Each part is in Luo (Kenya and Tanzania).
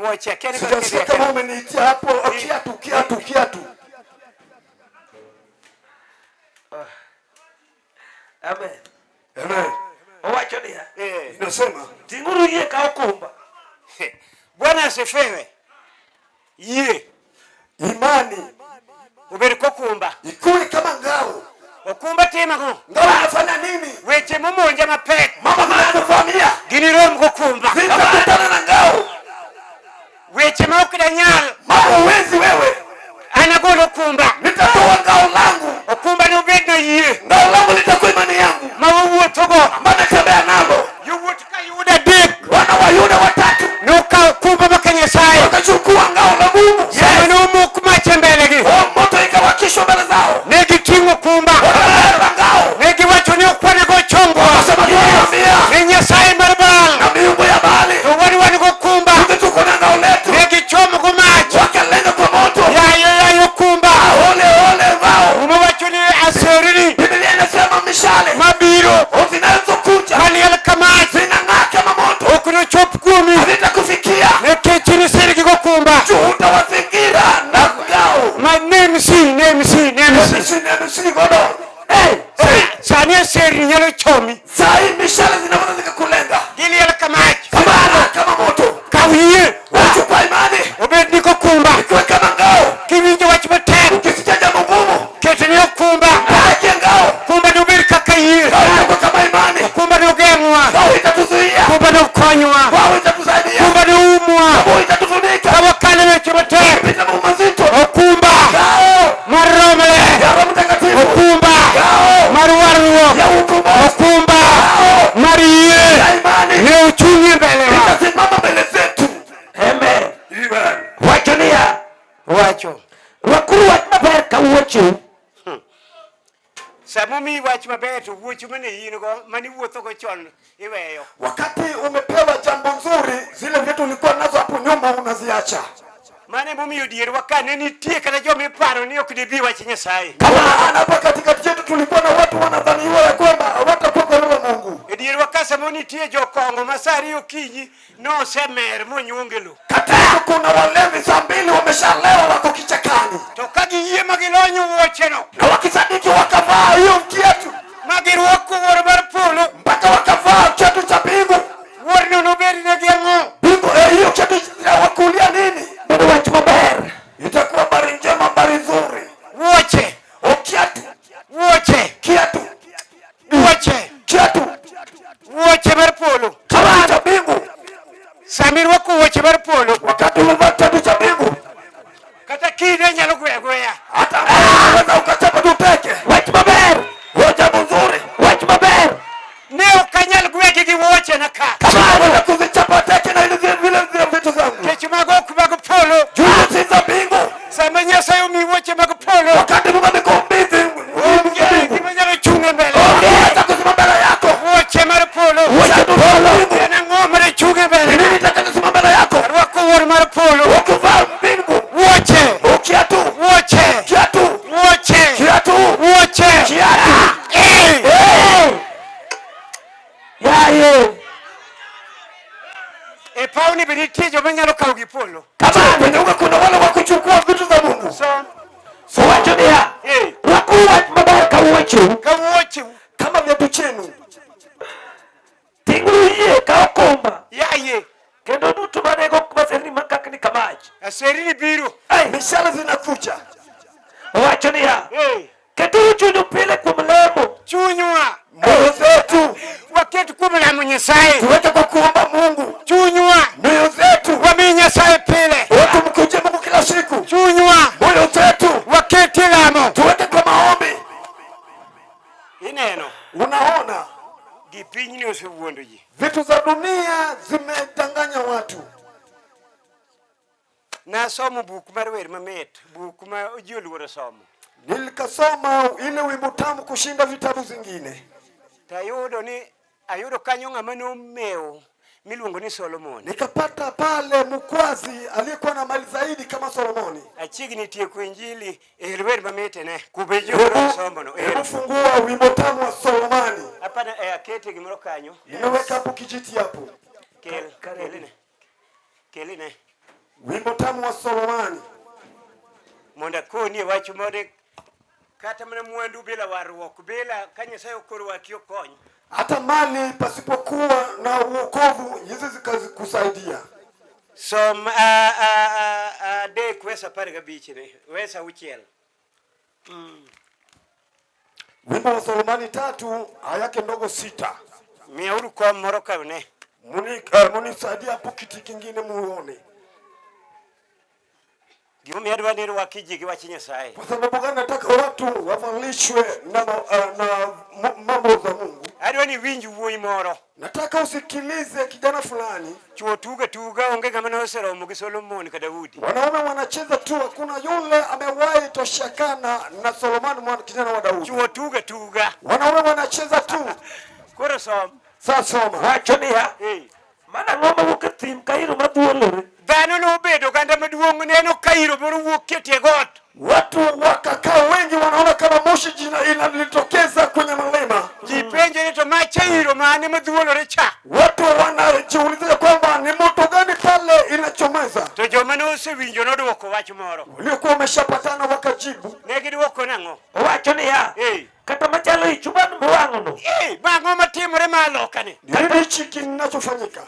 Wuoche, akia ni Sijasikia kama umeniitia hapo kiatu kiatu kiatu. Amen. Amen. Owacho niya, Inasema ting'uru yie ka okumba. Bwana asifiwe. Yie imani obed kokumba. ikuwe kama ngao. Okumba timo ang'o? Ngao inafanya nini? Weche momonja mapek Mama zinazovamia ginirom gokumba. zitakutana na ngao. Weche ma ok danyal Mama huwezi wewe, an agol okumba. nitatoa ngao langu. Okumba nobed na yie Ngao langu litakuwa imani yangu ma wawuothogo. ambayo natembea nalo. Yowuot ka Yuda adek Wana wa Yuda watatu nokawo okumba maka Nyasaye. wakachukua ngao la Mungu. Sama nomok mach e mbelegi Oh, moto ikawakishwa mbele zao, ne giting'o okumba. wakabeba ngao, Ne giwacho ni ok wanago chongwa wakasema tunaambia ni Nyasaye mar Baal na miungu ya Baali, to wan wan gokumba. sisi tuko na ngao letu. Ne gichomo go mach. Wakalenga kwa moto, Yaye yaye okumba. ole ole ngao. Muma wacho ni aserni Biblia inasema mishale mabiro zinazokuja maliel ka mach zinang'aa kama moto, ok nochop kuomi hazitakufikia nikech inisirgi gokumba. juu utawazingira na ngao. Ma nemsi nemsi nemsi. MC godo. Hey, hey. Sani aserni nyalo chomi. Saa hii mishale zinaweza zikakulenga Giliel ka mach. kama kama moto. Kaw yie Chukua imani obed ni gokumba. ikiwe kama ngao. Kiwinjo wach matek Ukisikia jambo ngumu, ketni okumba. peleke ngao. Kumba nobed kaka yie. Ngao itakuwa kama imani. Kumba nogeng'wa. Ngao itatuzuia, Kumba nokonywa. ngao itatusaidia, Kumba noumwa. ngao itatufunika. Ka wakalo weche matek. Pita mambo mazito. Okumba Ngao mar Roho Maler. ya Roho Mtakatifu, Okumba ngao mar warruok. ya ukombozi, Okumba mar yie. ya imani Ne ochung'ie mbelewa. itasimama mbele zetu. Amen. Amen. Wacho niya, Wacho. rwakuru wach maber ka wuocheu. Sama omiyi wach maber to wuochu mane in go mane iwuothogo chon iweyo. Wakati umepewa jambo nzuri, zile vitu ulikuwa nazo hapo nyuma unaziacha. Mano emomiyo dierwa ka ne nitie kata joma iparo ni ok dibi wach Nyasaye. Kama hapa katikati yetu tulikuwa na watu wanadhaniwa ya kwamba hawatakuwa kwa neno la Mungu. E dierwa ka sama nitie jokong'o ma sa ariyo okinyi nosemer monyuonge lo. Katika kuna walevi saa mbili wameshalewa wako kichakani, To ka giyie ma gilonyo wuocheno na wakisadiki wakavaa hiyo kiatu ma girwako wuoro mar polo, mpaka wakavaa kiatu cha mbingu wuorno nobednegi ang'o? mbingu. Hiyo kiatu cha wakulia nini? Bedo wach maber. Itakuwa habari njema, habari nzuri. Wuoche, O kiatu, wuoche, kiatu, wuoche, kiatu, wuoche mar polo. kiatu cha mbingu. Sama irwako wuoche mar polo, Wakati umevaa kiatu cha mbingu, kata kinde nyalo gweyo agweya. hata unaweza ukachapa tu teke. Wach maber. Huo jambo nzuri. Wach maber. Ne ok anyal gwegi gi wuochena ka. Naweza kuzichapa teke na ile vile vile vile vitu zangu. Nikech mago ok mag polo. Juu si za mbingu. Sama Nyasaye omiyi wuoche mag polo, Wakati Mungu amekukabidhi onge gima nyalo chung' e mbele. ungeweza kusimama mbele yako. Wuoche mar polo. Wuoche polo. En ang'o mane chung' e mbele? Nini kitakachosimama mbele yako? Arwako wuor mar polo. Ukivaa mbingu, Wuoche. ukiatu, Wuoche. kiatu, Wuoche. kiatu, Wuoche. kiatu. Eh! Hey! Yaye. E pawni be nitie joma nyalo kawo gi polo. Kwenye uga kuna wale wa kuchukua vitu za Mungu. So, Owacho niya, eh, rwakuru wach maber ka wuocheu. ka wuoche Kama viatu chenu. Ting'uru yie ka okumba. yaye Kendo duto manego maserni makakni ka mach. aserini biro. Mishale zinakuja. Owacho niya, Eh, keturu chunyu pile kuom lemo. chunywa Mioyo zetu waket kuom lamo Nyasaye. tuweke kwa kuomba Mungu. Chunywa Mioyo zetu wami Nyasaye pile. tumkuje Mungu kila siku. Chunywa Mioyo zetu waket e lamo. tuweke kwa maombi. Ineno Unaona, gi pinyni osewuondo ji. vitu za dunia zimedanganya watu. Nasomo buk mar wer mamit, buk ma ji oluoro somo. Nilikasoma ile wimbo tamu kushinda vitabu zingine, Tayudo ni ayudo kanyo ng'ama nomewo miluongo ni Solomon. nikapata pale mkwazi aliyekuwa na mali zaidi kama Solomoni. Achiegni tieko injili er wer mamit ne kube ji oluoro somo no. Hebu Er. fungua wimbo tamu wa Solomoni. Hapana, akete gimoro kanyo. Nimeweka hapo kijiti hapo. Kel, keline. Keline. Wimbo tamu wa Solomani. Mondo akoni e wach moro kata mana mwandu bila warruok bila ka Nyasaye ok orwaki okony. Hata mali pasipokuwa na uokovu hizi zikazikusaidia. Som adek wes 15 ne wes 6. Wimbo wa Solomani 3 aya yake ndogo 6. Miyauru kom moro ka ne. Munisaidia hapo kiti kingine muone. Gimomiyo adwa ni rwaki ji gi wach Nyasaye. Kwa sababu gani nataka watu wavalishwe na mambo za Mungu? Adwa ni iwinj wuoyi moro. Nataka usikilize kijana fulani. Chuo tuga tuga onge ng'ama noseromo gi Solomon ka Daudi. Wanaume wanacheza tu, hakuna yule amewahi toshakana na Solomon mwana kijana wa Daudi. Chuo tuga tuga. Wanaume wanacheza tu. Koro som. Sasa soma. Wacho niya, mana ang'o mawuok e thim ka iro madhuolore? Dhano nobedo oganda maduong' neno ka iro moro wuok e tie got. Watu wakakaa wengi wanaona kama moshi jina inalitokeza kwenye milima. Ji penjo ni to macha iro mane madhuolore cha? Watu wanajiuliza kwamba ni moto gani pale inachomeza. To joma nosewinjo nodwoko wach moro. Waliokuwa wameshapatana wakajibu. Ne gidwoko nang'o? Owacho niya, kata machalo ich uban mowang'no. Bang'o matimore ma alokani? Ni nini hichi kinachofanyika?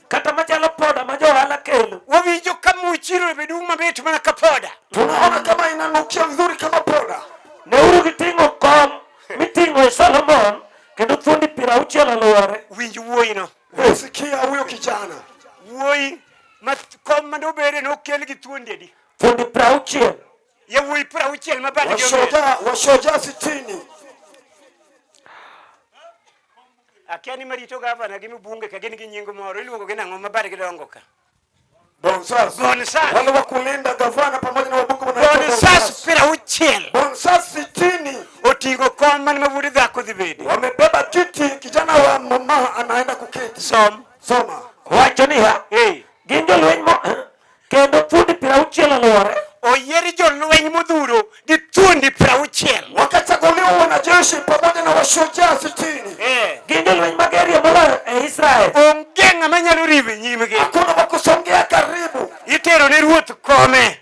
Kata machalo poda ma johala kelo. Wawinjo ka much iro be dung' mamit mana ka poda. Tunaona kama inanukia vizuri kama poda. Neuru giting'o kom miting'o e Solomon kendo thuondi 60 olwore. Winj wuoyino. Sikia huyo kijana. Wuoyi ma kom mane obede nokel gi thuondi adi? Thuondi 60. Yawuoyi 60 ma badgi omiyo. Washujaa 60. Akia ni marito gavana gi mbunge ka gin gi nying moro iluongo gi nang'o ma badgi dongo ka? Bonsas. Bonsas. Wale wa kulinda gavana pamoja na wabunge wanaitwa Bonsas 60. Bonsas 60. Oting'o kom mane ma wuod dhako dhi bede. Wamebeba kiti, kijana wa mama anaenda kuketi. Som. Soma. Wacho niya, gin jolweny mo kendo thuondi 60 olwore. Oyier jolweny modhuro gi thuondi 60. Wakachaguliwa wanajeshi pamoja na washujaa 60. Gin jolweny magerie moloyo e Israel. Onge ng'ama nyalo riwo e nyimgi. Hakuna wa kusongea karibu. Itero ne ruoth kome.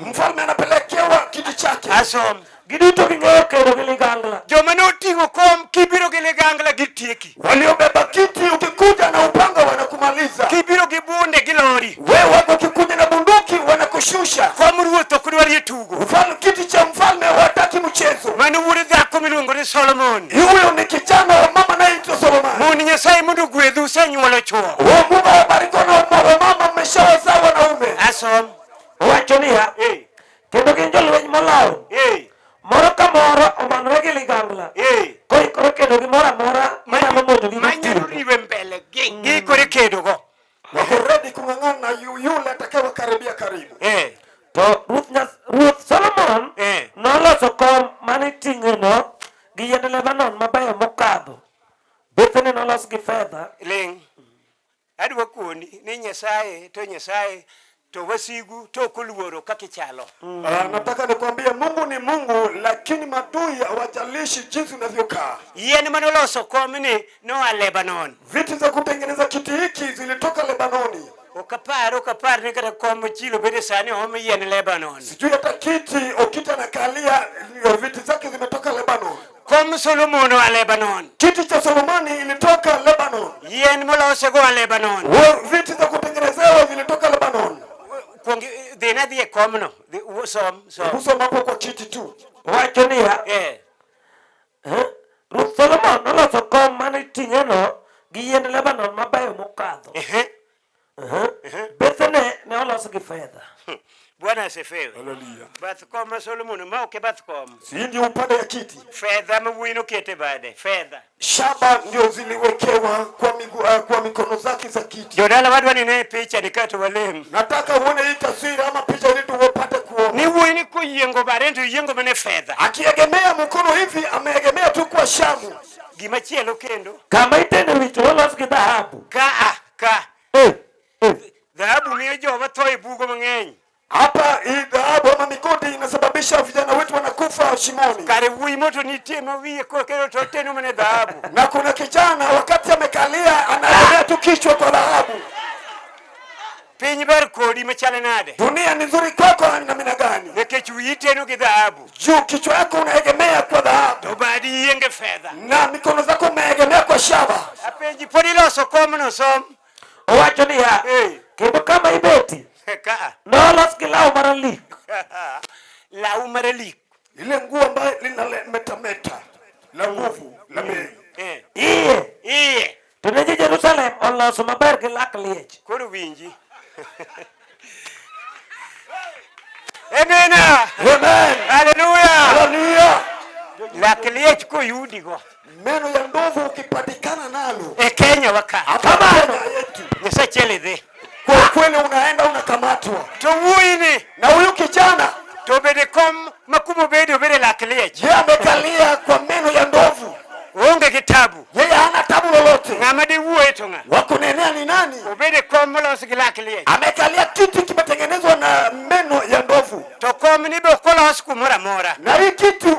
Mfalme anapelekewa kiti chake. Asom. Giduto ging'eyo kedo gi ligangla. Joma noting'o kom kibiro gi ligangla gitieki. Waliobeba kiti ukikuja na upanga wanakumaliza. Kibiro gi bunde gilori. Wewe wako ukikuja na bunduki wanakushusha. Kom ruoth ok dwarie tugo. Mfalme, kiti cha mfalme hawataki mchezo. Mano wuod dhako miluongo ni Solomon. Huyo ni kijana wa mama anayeitwa Solomon. Mon Nyasaye mondo ogwedhu usenyuolo chwo. Wewe Mungu awabariki na wamama mmeshawazaa wanaume. Asom. Owacho niya, kendo gin jolweny molony. Moro ka moro omanore gi ligangla. Koikore kedo gi moro amora manyalo monjogi gi Manyalo tugo. riwe mbele gi giikore kedo go. Wako ready kung'ang'ana na yule atakayewakaribia karibu. To Ruoth Solomon noloso kom mane iting'eno gi yiend Lebanon mabeyo mokadho. Bethene nolos gi fedha. Ling'. Adwa koni ni Nyasaye to Nyasaye to wasigu to ok oluoro kaka ichalo. Nataka nikwambie Mungu ni Mungu, lakini madui hawajalishi jinsi unavyokaa. Yien mane oloso komni noa Lebanon. Viti za kutengeneza kiti hiki zilitoka Lebanoni. Ok apar ni kata kom chilo bende sani oom yien Lebanon. Sijui hata kiti Okita anakalia viti zake zimetoka Lebanon. Kom Solomon oa Lebanon. Kiti cha Solomoni ilitoka Lebanon. Yien molosego oa Lebanon. Viti za kutengenezewa zilitoka Lebanon. Kuong dhina dhi e komno. Som, som. Hebu soma hapo kwa kiti tu. Owacho niya, Ruoth Solomon noloso kom mane iting'eno gi yiend Lebanon mabeyo mokadho. Bethene ne olos gi fedha. Bwana asifiwe. Haleluya. Bath kom ma Solomon ma ok e bath kom. Si ndio upande ya kiti. Fedha ma wuoyi nokete bade. Fedha. Shaba ndio ziliwekewa kwa kwa mikono zake za kiti. Jodala wadwa ni ne picha ni kato walem. Nataka uone hii taswira ama picha ili tuwapate kuona. Ni wuoyi ni koyiengo bare to yiengo mane fedha. Akiegemea mkono hivi ameegemea tu kwa shamu. Gima chielo kendo. Kama itene wich olos gi dhahabu. Ka ka. Dhahabu miyo joma tho e bugo mang'eny. Hapa hii dhahabu ama migodi inasababisha vijana wetu wanakufa shimoni. Kare wuoyi moto nitie ma wiye kokelo to teno mana dhahabu. Na kuna kijana wakati amekalia anaegemea tu kichwa kwa dhahabu. Piny ber kodi machalo nade? Dunia ni nzuri kwako namna gani? Nikech wiyi teno gi dhahabu. Juu kichwa yako unaegemea kwa dhahabu. To badi yienge fedha. Na mikono zako umeegemea kwa shaba. Apenji pod iloso komno som. Owacho niya, Hey. kendo kama ibeti Ka. nolos gi law maralik. Law maralik. Ile nguo ambayo linametameta la nguvu la bei. Iye. Iye. To ne ji Jerusalem oloso maber gi lak liech. Koro winji. Amina. Amen. Haleluya. Haleluya. Lak liech koyudigo. Meno ya ndovu ukipatikana nalo E Kenya waka. hapa Kenya yetu, Nyasaye idhi. kwa kweli unaenda unakamatwa. To wuoyi ni Na huyu kijana to bede kom ma kuma obede obede lak liech. yeye amekalia kwa meno ya ndovu, Oonge gi tabu. yeye hana tabu lolote. Ng'ama diwuoye to ng'a? Wakunenea ni nani? Obede kom molos gi lak liech. Amekalia kiti kimetengenezwa na meno ya ndovu, To kom ni be ok olos kumoro amora. na hii kiti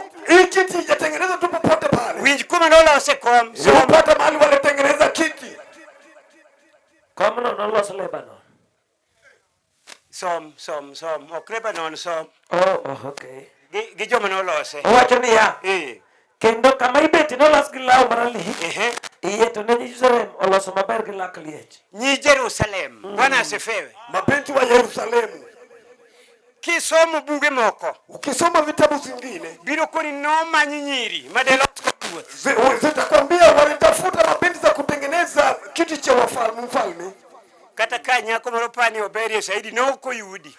haijatengenezwa tu popote pale. Winj kuma nolose kom. Sio upate mahali walitengeneza kiti. Komno nolos Lebanon. Som, som, som. Ok Lebanon som. Oh, okay. Gi joma nolose. Owacho niya, kendo kama ibeti nolos gi law maralik. Iye to ne ji Jerusalem oloso maber gi lak liech. Nyi Jerusalem. Bwana asifiwe. Mabinti wa Yerusalemu, Kisomo buge moko. ukisoma vitabu zingine Biro koni nomany nyiri madelos ruoth. Zitakwambia walitafuta mabinti za kutengeneza kiti cha wafalme mfalme. Kata ka nyako moro pani oberie saidi nok oyudi.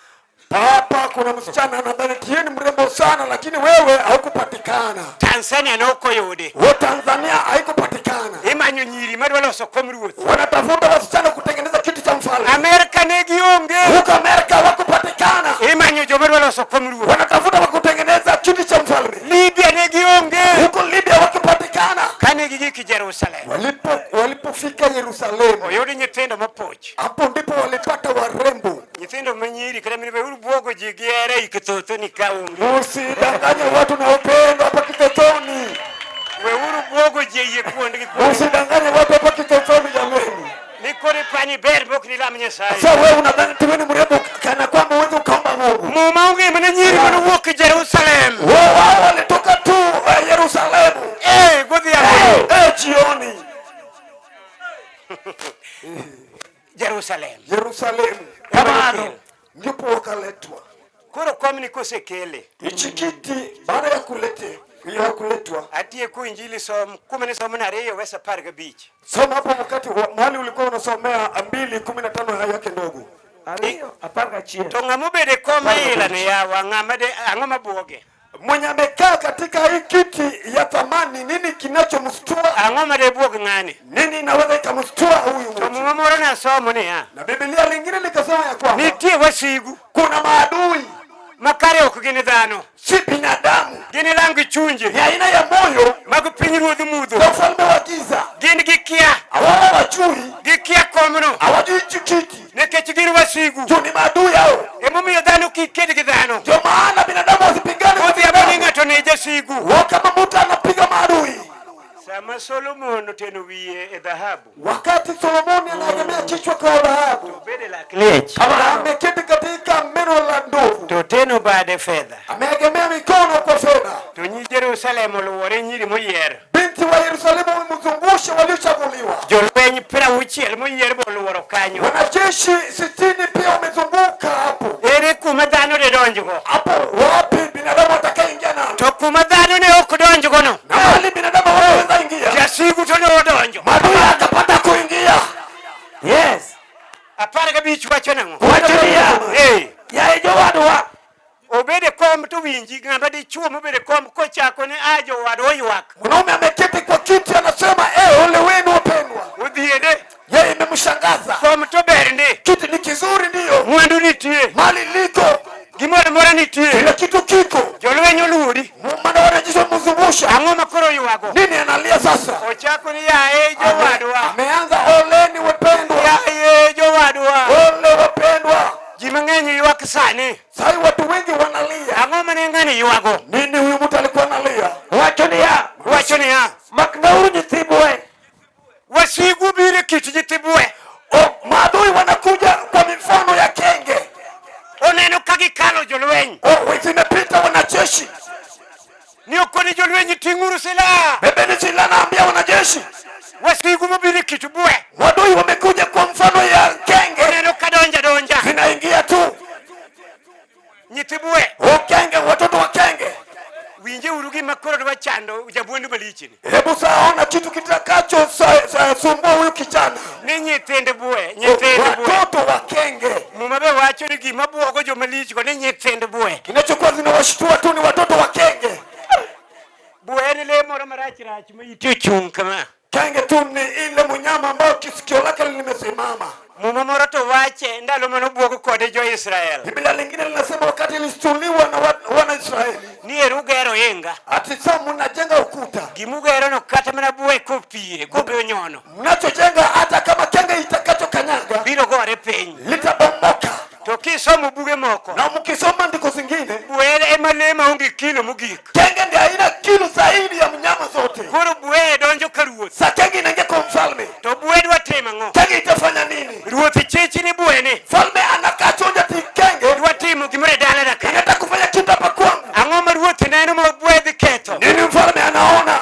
Hapa kuna msichana nadhani tieni mrembo sana, lakini wewe haukupatikana. Tanzania nok oyudi. We Tanzania haikupatikana. Imanyo nyiri madwa loso kom ruoth. Wanatafuta wasichana kutengeneza kiti cha mfalme. Amerka ne gionge. Huko Amerika hawakupatikana. Imanyo joma dwa loso kom ruoth. Wanatafuta wa kutengeneza kiti cha mfalme. Libya ne gionge. Huko Libya hawakupatikana. Kane gigik Jerusalem. Walipofika Yerusalemu, Oyud nyithindo mapoch. hapo ndipo walipata warembo. Nyithindo manyiri kata mine weuru buogo ji gi hera e Kithothoni ka onge. Usidanganye watu na upendo hapa Kitotoni. Weuru buogo ji e yie kuondgi kuondgi. Usidanganye watu hapa Kitotoni jameni. Ni koro pani ber mok nilam Nyasaye. Sasa wewe unadhani tu wewe ni mrembo kana kwamba uweze ukaomba Mungu. Muma ong'e mana nyiri manowuok Jerusalem. Wao wao walitoka tu Yerusalemu. Eh, godhiambo. Jioni Jerusalem. Yerusalemu. Kamano. Ndipo wakaletwa. Koro komni kosekele. Hichi kiti baada ya kuletwa, Atieko injili som kuma ne somo ariyo wes 15. Soma hapo wakati mahali ulikuwa unasomea 2:15 haya yake ndogo. Ariyo 11. To ng'ama obedo e kom ila ni yawa ng'ama de ang'o mabuoge? Mwenye amekaa katika hii kiti ya thamani, nini kinachomstua? Ang'o ma debuog ng'ani? Nini inaweza ikamstua huyu To mtu? muma moro nasomo niya. Na Biblia lingine likasema ya kwamba Nitie wasigu kuna maadui ma kare ok gin dhano. si binadamu, Gin lang chunje ni aina ya moyo mag pinyruodh mudho. za ufalme wa giza. Gin gikia Hawa wajui, gikia komno hawajui hichi kiti nikech gin wasigu. juu ni maadui hao. Emomiyo dhano kik ked gi dhano. Ndio maana binadamu wasipigane kwa Godhiambo ni binadamu. ng'ato ne jasigu. Wao kama mtu anapiga maadui. Sama Solomon oteno wiye e dhahabu. Wakati Solomoni anaegemea kichwa kwa dhahabu Obede lak liech. na ameketi katika meno la ndovu, To oteno bade fedha. ameegemea mikono kwa fedha. To nyi Jerusalem oluwore nyiri moyier. Binti wa Yerusalemu wamemzungusha waliochaguliwa. Jolweny 60 moyier boluoro kanyo. Wanajeshi 60 pia wamezunguka hapo. Ere kuma dhano de donjgo? Hapo wapi binadamu atakayeingia nalo? To kuma dhano ne ok donjgo no. Na mahali binadamu hawaweza ingia, Jasigu to ne odonjo. maadui akapata kuingia. Yes. 15 wacho nang'o? Wacho niya, Eh. yaye jowadwa, Obede kom to winji ng'ama dichuo mobede kom kochako ni a jowadwa oywak. Mwanaume ameketi kwa kiti anasema, ole wenu wapendwa. Odhiende Yeye imemshangaza. kom to ber ndi. Kiti ni kizuri, ndiyo, Mwandu nitie. mali liko, Gimoro amora nitie. kila kitu kiko. Jolweny oluori. Maana wanajeshi wamemzungusha. Ang'o ma koro ywago? Nini analia sasa? Ochako ni yaye jowadwa. Ameanza, oleni wapendwa, Yaye jowadwa. ole wapendwa. Ji mang'eny ywak sani. Sasa watu wengi wanalia. Ang'o mane ng'ani ywago? Nini huyu mtu alikuwa analia? wacho niya, Wacho niya, maknauru nyithi bwe, wasigu biro e kit nyithi bwe. Oh, maadui wanakuja kwa mifano ya koni jolweny ting'uru silaha. Bebeni silaha, naambia wanajeshi, Wasigu mobiro e kit bwe. wadui wamekuja kwa mfano ya kenge, Oneno ka donja donja. zinaingia tu. Nyithi bwe. Okenge, watoto wa kenge. Winje uru gima koro dwa chando jabuondu malichni. Hebu saa ona kitu kitakacho sumbua huyu kijana, Ni nyithind bwe, nyithind bwe. watoto wa kenge. Muma be wacho ni gima buogo joma lich go ni nyithind bwe. Kinachokuwa zinawashtua tu ni watoto wa kenge. Bwe en lee moro marach rach ma ite ochung' kama. Kenge tu ni ile mnyama ambayo kisikio lake limesimama. Muma moro to wache ndalo mane obuogo kode jo-Israel. Biblia lingine linasema wakati ilistuliwa na wana Israeli, Ni ero ugero ohinga. ati sasa mnajenga ukuta, Gimugero no kata mana bwe kopie, kobe onyono. mnachojenga hata kama kenge itakachokanyaga Biro gore piny. litabomoka. To kisomo buge moko, Na mkisoma ndiko zingine, bwe ema lee maonge kilo mogik. kenge ndiye haina kilo zaidi ya mnyama zote. Koro bwe donjo ka ruoth. Sa kenge inaingia kwa mfalme, To bwe dwa timo ang'o? kenge itafanya nini? Ruoth chechi ni bwe ni. Mfalme anakaa chonja ti kenge Dwa timo gimoro e dalana ka. inataka kufanya kitu hapa kwangu. Ang'o ma ruoth neno ma bwe dhi ketho? Nini mfalme anaona?